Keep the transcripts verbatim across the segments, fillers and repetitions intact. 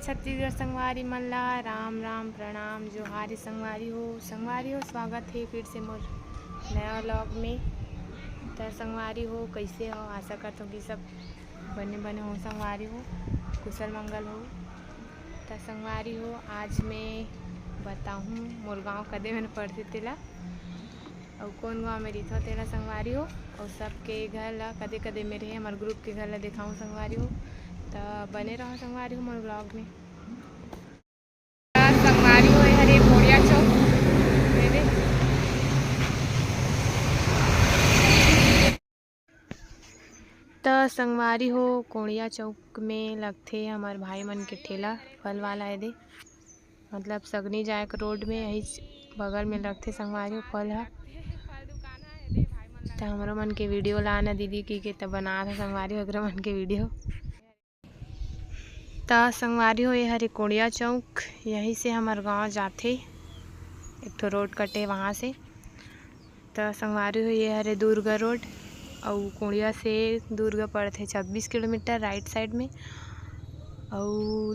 छत्तीसगढ़ संगवारी मन ला राम राम, प्रणाम, जोहार हे संगवारी हो। संगवारी हो, स्वागत हे फिर से मोर नया vlog में। त संगवारी हो, कइसे हो? आशा करत हों कि सब बने बने हो संगवारी हो, कुशल मंगल हो। त संगवारी हो, आज मैं बताहूँ मोर गाँव कदे मेर पड़थे तेला, अउ कोन गाँव में रहिथों तेला संगवारी हो, अउ सबके घर ला कदे कदे मेर हे, हमर group के घर ला देखाहूँ संगवारी हो। त बने रहो संगवारी हो मोर vlog में। त संगवारी हो, ए हरे कोड़िया चौक। त संगवारी हो, कोड़िया चौक में लगथे हमर भाई मन के ठेला, फल वाला एदे, मतलब सगनी जाए के road में, यही बगल में लगथे संगवारी हो फल ह। त हमरो मन के video ला ना दीदी की के त बनात हे संगवारी हो, एकरो मन के video। त संगवारी हो, ये हरे कोड़िया चौक, यही से हमर गाँव जाथे, एक ठो road कटे वहाँ से। त संगवारी हो, ये हरे दुर्ग road, अउ कोड़िया से दुर्ग पड़थे छब्बीस किलोमीटर right side में, अउ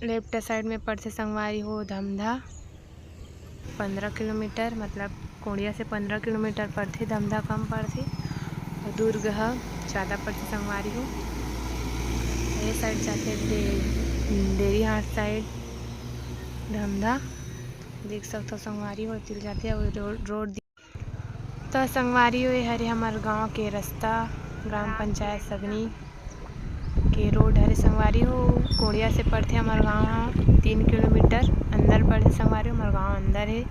left side में पड़थे संगवारी हो धमधा। पंद्रह किलोमीटर, मतलब कोड़िया से पंद्रह किलोमीटर पड़थे, धमधा कम पड़थे, अउ दुर्ग ह जादा पड़थे संगवारी हो। ये side जाथे दे-, देरीहाट side धमधा, देख सकथो संगवारी हो, तिल जाथे अउ road, road त संगवारी हो, ये हरे हमर गाँव के रस्ता, ग्राम पंचायत सगनी के road हरे संगवारी हो। कोड़िया से पड़थे हमर गाँव ह तीन किलोमीटर अंदर पड़थे संगवारी हो, हमर गाँव अंदर हे।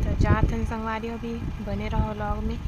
त जात हन संगवारी हो, अभी बने रहो vlog में।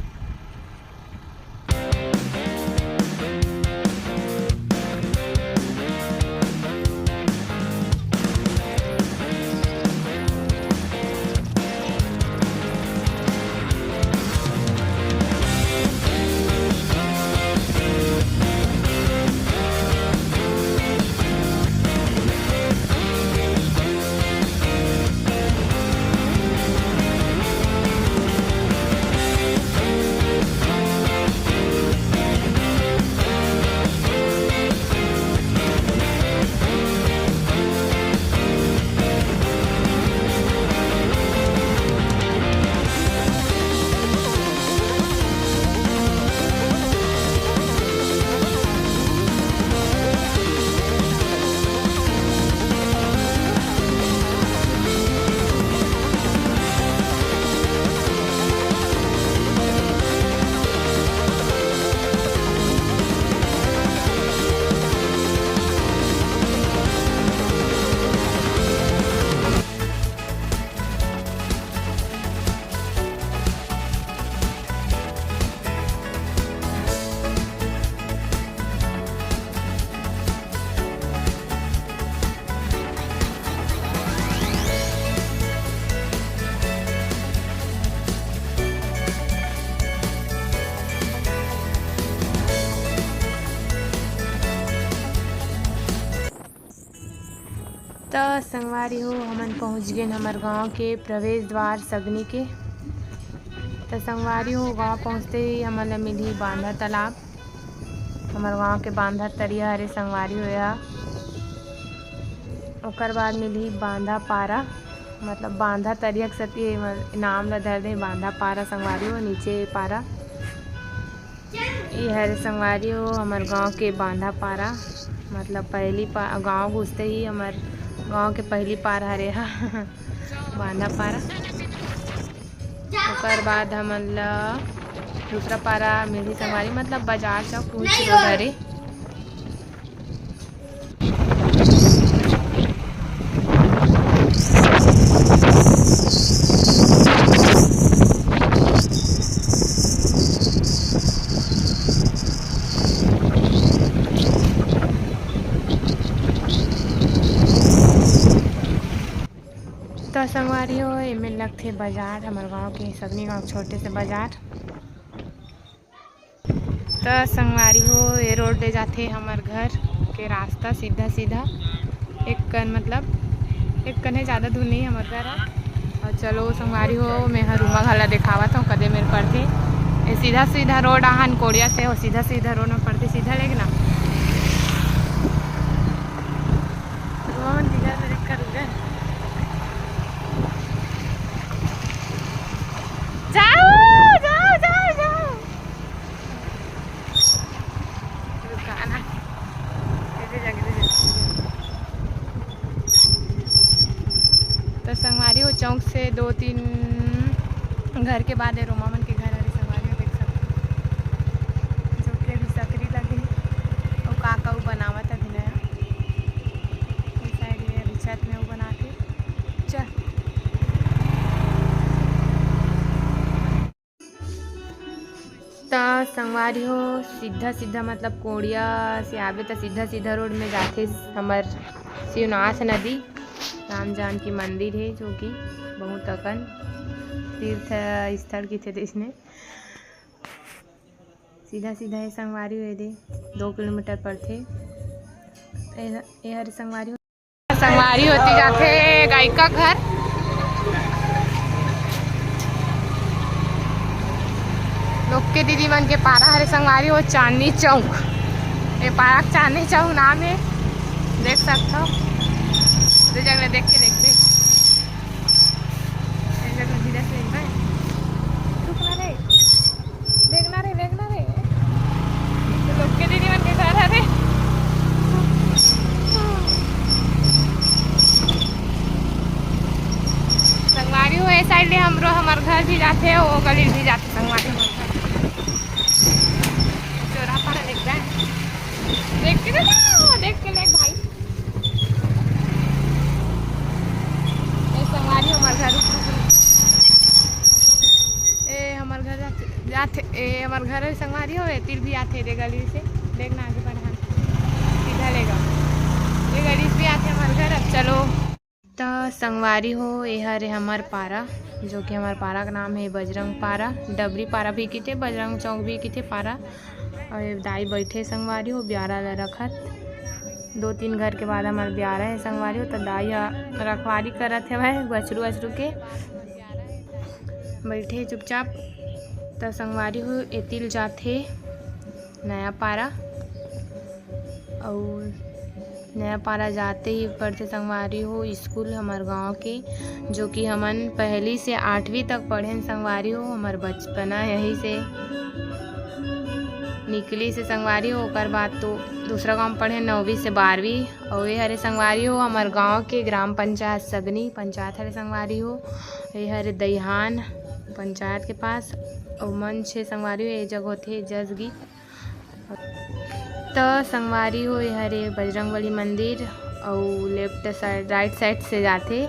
त संगवारी हो, हमन पहुँच गेन हमर गांव के प्रवेश द्वार सगनी के। त संगवारी हो, गांव पहुँचते ही हमन ला मिलही बांधा तालाब। हमर गांव के बांधा तरिया हरे संगवारी हो एहा। ओकर बाद मिलही बांधा पारा, मतलब बांधा तरिया के सेती ए नाम ला धर दे बांधा पारा संगवारी हो, नीचे पारा। ये हरे संगवारी हो हमर गांव के बांधा पारा, मतलब पहली पा-, गांव घुसते ही हमर गांव के पहली पार हरे हा बांधा पारा। ओकर बाद हमन ला दूसरा पारा मिलही संगवारी, मतलब बाजार चौक कुछ रोड हरे। त संगवारी हो, एमे लगथे बाजार, हमर गांव के सगनी गांव छोटे से बाजार। त संगवारी हो, ये रोड ले जाथे हमर घर के रास्ता सीधा सीधा। एक कन, मतलब एक कन हे, ज़्यादा दूर नहीं हमर घर ह। अउ चलो संगवारी हो, मैं हर रूमा घला देखावत हूँ, कदे मेर पड़थे। ये सीधा सीधा रोड आहन कोड़िया से हो, सीधा सीधा रोड में पड़थे, सीधा लेके ना। चौक से दो तीन घर के बाद ये रोमा मन के घर हरे संगवारी हो, देख सकते हो। जो कि अभी सकरी लगे हे, अउ का का उ बनावत अभी नया। ये साइड ये अभी छत में उ बनाथे। चल। त संगवारी हो, सीधा सीधा मतलब कोड़िया से आबे त सीधा सीधा रोड में जाथे हमर शिवनाथ नदी, राम जानकी मंदिर हे, जो कि बहुत अकन तीर्थ स्थल किथे देश में। सीधा सीधा हे संगवारी हो, ये दे दो किलोमीटर पड़थे। ए, ए हर संगवारी हो। संगवारी होती जाथे गायिका घर। लोग के दीदी मन के पारा हरे संगवारी हो चांदनी चौक। ये पारा चांदनी चौक नाम हे, देख सकथो। दे जगह देख के देख दे। ये जगह धीरे से एक बार। रुक ना रे। देखना रे, देखना रे। तो लोग के दीदी मन के घर हरे। संगवारी हो, ए साइड ले हमरो, हमर घर भी जाथे, वो गली भी जाथे संगवारी हो। चोरा पारा देख बे। देख के ना, देख के ले भाई। ए संगवारी हमर घर, रुक, रुक, रुक। ए हमर घर जाथे, जाथे, ए हमर घर हे संगवारी हो, ए तीर भी आथे रे गली से। देखना आगे बढ़ा, सीधा लेगा। ये गली से भी आथे हमर घर। अब चलो। त संगवारी हो, ए हरे हमर पारा, जो कि हमर पारा के नाम हे बजरंग पारा, डबरी पारा भी किथे, बजरंग चौक भी किथे पारा। अउ ये दाई बैठे संगवारी हो, ब्यारा ला रखत। दो तीन घर के बाद हमर ब्यारा हे संगवारी हो, त दाई ह रखवारी करत हवय बछरू वछरू के। बैठे चुपचाप। त संगवारी हो, एतिल जाथे नया पारा। अउ नया पारा जाते ही पड़थे संगवारी हो स्कूल हमर गांव के, जो कि हमन पहली से आठवीं तक पढ़ेन संगवारी हो। हमर बचपना यही से निकली से संगवारी हो। ओकर बाद तो दूसरा गांव पढ़े नौवीं से बारहवीं। अउ ये हरे संगवारी हो हमर गांव के ग्राम पंचायत सगनी पंचायत हरे संगवारी हो। ये हरे दईहान पंचायत के पास। अउ मंच हे संगवारी हो, ये जगह होथे जस गीत। त संगवारी हो, ये हरे बजरंगबली मंदिर अउ लेफ्ट साइड, राइट साइड से जाथे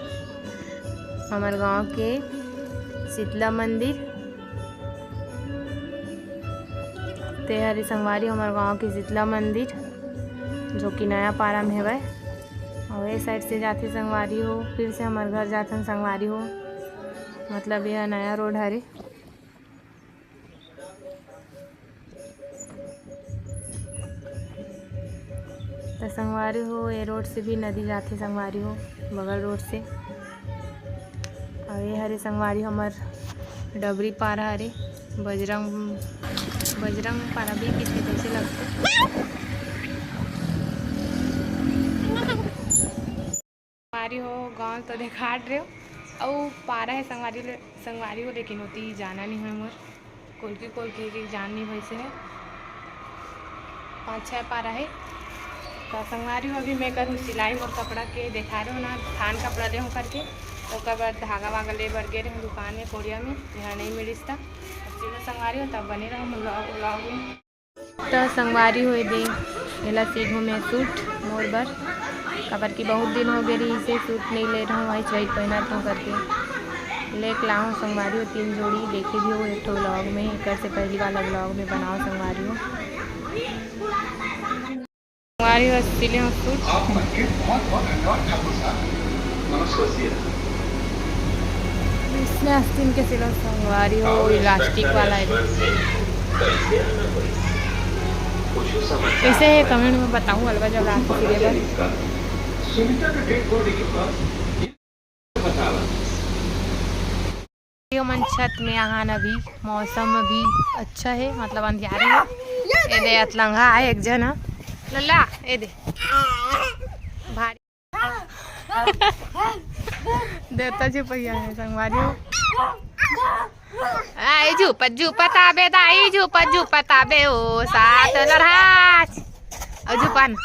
हमर गांव के शीतला मंदिर। ते हरे संगवारी हो हमर गांव के शीतला मंदिर, जो कि नया पारा में हवय। अउ ए साइड से जाथे संगवारी हो, फिर से हमर घर जाथन संगवारी हो, मतलब ये नया रोड हरे। त संगवारी हो, ए रोड से भी नदी जाथे संगवारी हो, बगल रोड से। अउ ये हरे संगवारी हो हमर डबरी पारा हरे, बजरंग, बजरंग पारा भी किथे कैसे लगथे। संगवारी हो, गाँव तो देखात रेव, अउ पारा हे संगवारी ले, संगवारी हो, लेकिन ओती जाना नहीं होय मोर, कोलकी कोलकी के जान नहीं होइसे हे। पाँच छः पारा हे। तो संगवारी हो, अभी मैं करूँ सिलाई मोर कपड़ा के, देखा रहे हो ना, थान कपड़ा ले हूँ करके, ओकर बाद धागा वागा ले बर गे रहे दुकान में, कोरिया में, यहाँ नहीं मिलिस था। अब चलो संगवारी हो, तब बने रहो vlog, vlog में। त संगवारी हो, ए दे, एला सीधो में सूट मोर बर, काबर कि बहुत दिन हो गे रहिसे सूट नइ ले रहूँ, वही वही पहनत हूँ करके लेके लाहूँ संगवारी हो तीन जोड़ी। देखे भी हो एक ठो vlog में, एकर से पहली वाला vlog में बनाओ संगवारी हो। संगवारी हो सिले हो सूट। आप मन के बहुत बहुत धन्यवाद ठाकुर साहब। नमस्कार जी। इसने आस्तीन के सिलो संगवारी हो, इलास्टिक वाला है। कैसे है कमेंट में बताऊँ, अलवा जब रात को सिले बर। सुनीता का डेड बॉडी के पास ये बतावा। ये मन छत में आहान, अभी मौसम अभी अच्छा है, मतलब अंधियारी है। ए दे अतलंगा है एक जन, हाँ। लल्ला, ए दे। भारी। देवता जी पहिया है संगवारी हो। आई झूपत झूपत आबे दाई, झूपत झूपत आबे ओ सात लड़ाच। अउ झूपन।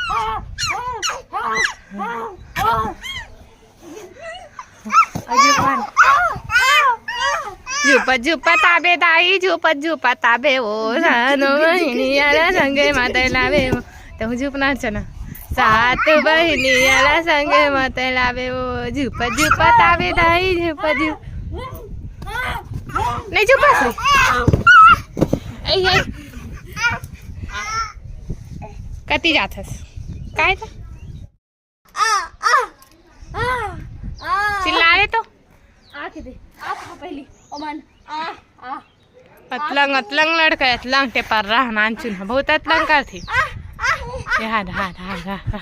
अउ झूपन। झुपत झुपत आबे दाई, झुपत झुपत आबे ओ, सानो बहिनी आला संगे मातै लाबे ओ। तहूँ झुपना चना। सात बहिनी आला संगे मातै लाबे ओ, झुपत झुपत आबे दाई, झुपत झुप। नहीं झुपा से। ए, ए। कति जाथस? काय था? चिल्ला रे तो। आ के दे। आ कहा पहली। ओमन। आ, आ। अतलंग, अतलंग लड़का, अतलंग टेपर रहा, नानचुन ह, बहुत अतलंग करथे। आ, आ, आ। ये हा, हा, हा, हा, हा।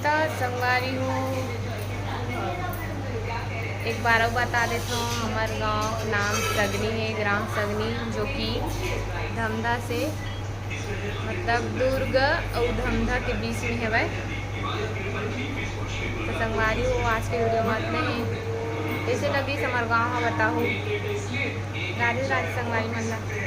त संगवारी हो, एक बार अउ बता देथव, हमर गांव के नाम सगनी हे, ग्राम सगनी, जो कि धमधा से, मतलब दुर्ग अउ धमधा के बीच में हवय। तो संगवारी हो, आज के वीडियो में अतने हे। कइसे लगिस हमर गांव ह बताहू। राधे राधे संगवारी मन ला।